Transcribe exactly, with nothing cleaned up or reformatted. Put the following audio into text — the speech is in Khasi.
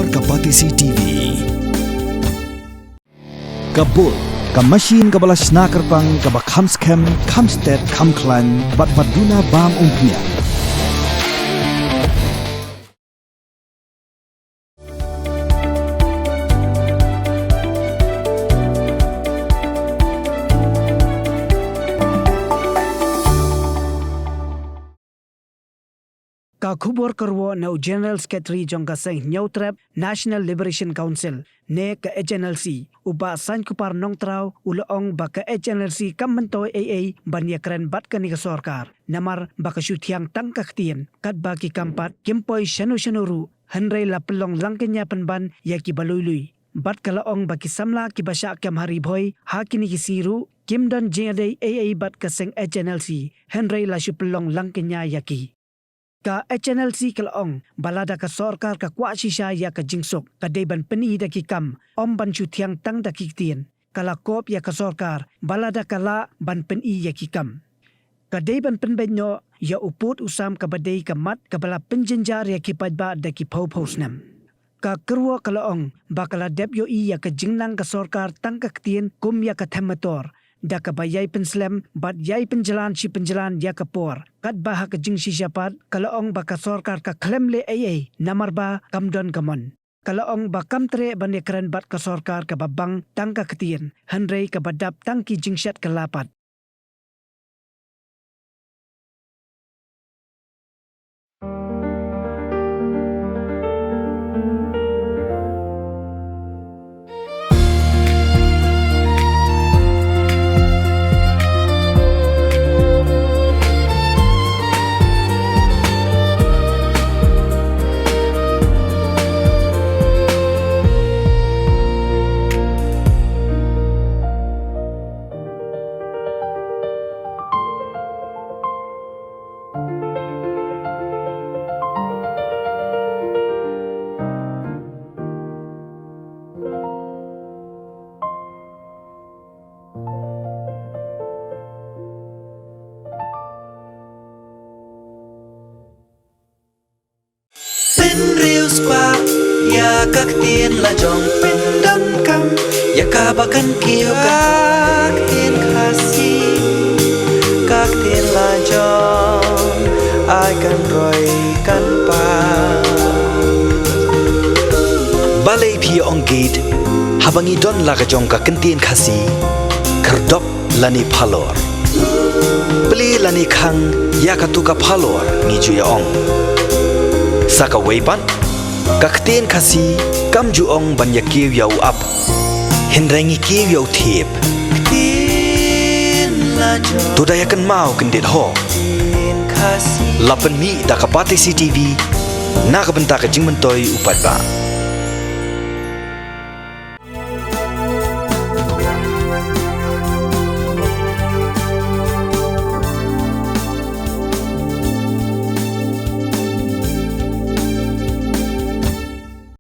Ka Batesi T V. Ka bul, ka machine kaba la shna kyrpang, kaba kham skhem, kham stet, kham khlaiñ, bad ba duna bam umphniang. Ka khubor kyrwoh na u General Secretary jong ka seng Hynñiewtrep National Liberation Council, ne ka H N L C, u Bah Saiñkupar Nongtraw, u la ong ba ka H N L C kam myntoi ei ei ban ïakren bad kane ka sorkar, namar ba ka shu thiang tang ka ktien, katba ki kam pat kim poi shano shano ruh, hynrei la pynlong lang kynja pynban ïa kiba lui lui. Bad ka la ong ba ki samla kiba shah kem ha Ri Bhoi ha kine ki sngi ruh kim don jingïadei ei ei bad ka seng H N L C, hynrei la shu pynlong lang kynja ïa ki. Ka H N L C ka la ong ba lada ka sorkar ka kwah shisha ïa ka jingsuk, ka dei ban pyni da ki kam, ym ban shu thiang tang da ki ktien. Ka la kop ïa ka sorkar ba lada ka lah ban pyni ïa ki kam, ka dei ban pynbeit noh ïa u pud u sam kaba dei ka mat kaba la pynjynjar ïa ki paidbah da ki phew phew snem. Ka kyrwoh ka la ong ba ka la dep ïohi ïa ka jingnang ka sorkar tang ka ktien kum ïa ka them motor, da kaba ïai pynslem bad ïai pynjlan shi pynjlan ïa ka por. Katba ha ka jingshisha pat ka la ong ba ka sorkar ka khlem leh ei ei namar ba kam don ka mon. Ka la ong ba kam treh ban ïakren bad ka sorkar kaba bang tang ka ktien, hynrei kaba dap tang ki jingshet kylla pat. Pynriewspah ïa ka ktien lajong, pyndonkam ïa kaba kan kiew, ka ktien Khasi, ka ktien lajong, ai kan roi kan pang. Balei phi ong gate haba ngi don la ka jong ka ktien Khasi? Khyrdop lane phalor, plie lane khang ïa katu ka phalor, ngi ju ïa ong. Sa kawei pat, ka ktien Khasi kam ju ong ban ïa kiew ïa u ap, hynrei ngi kiew ïa u thiep. To da ïa kynmaw kyndit ho, la pynmih da ka Batesi TV na ka bynta ka jingmyntoi u paidbah.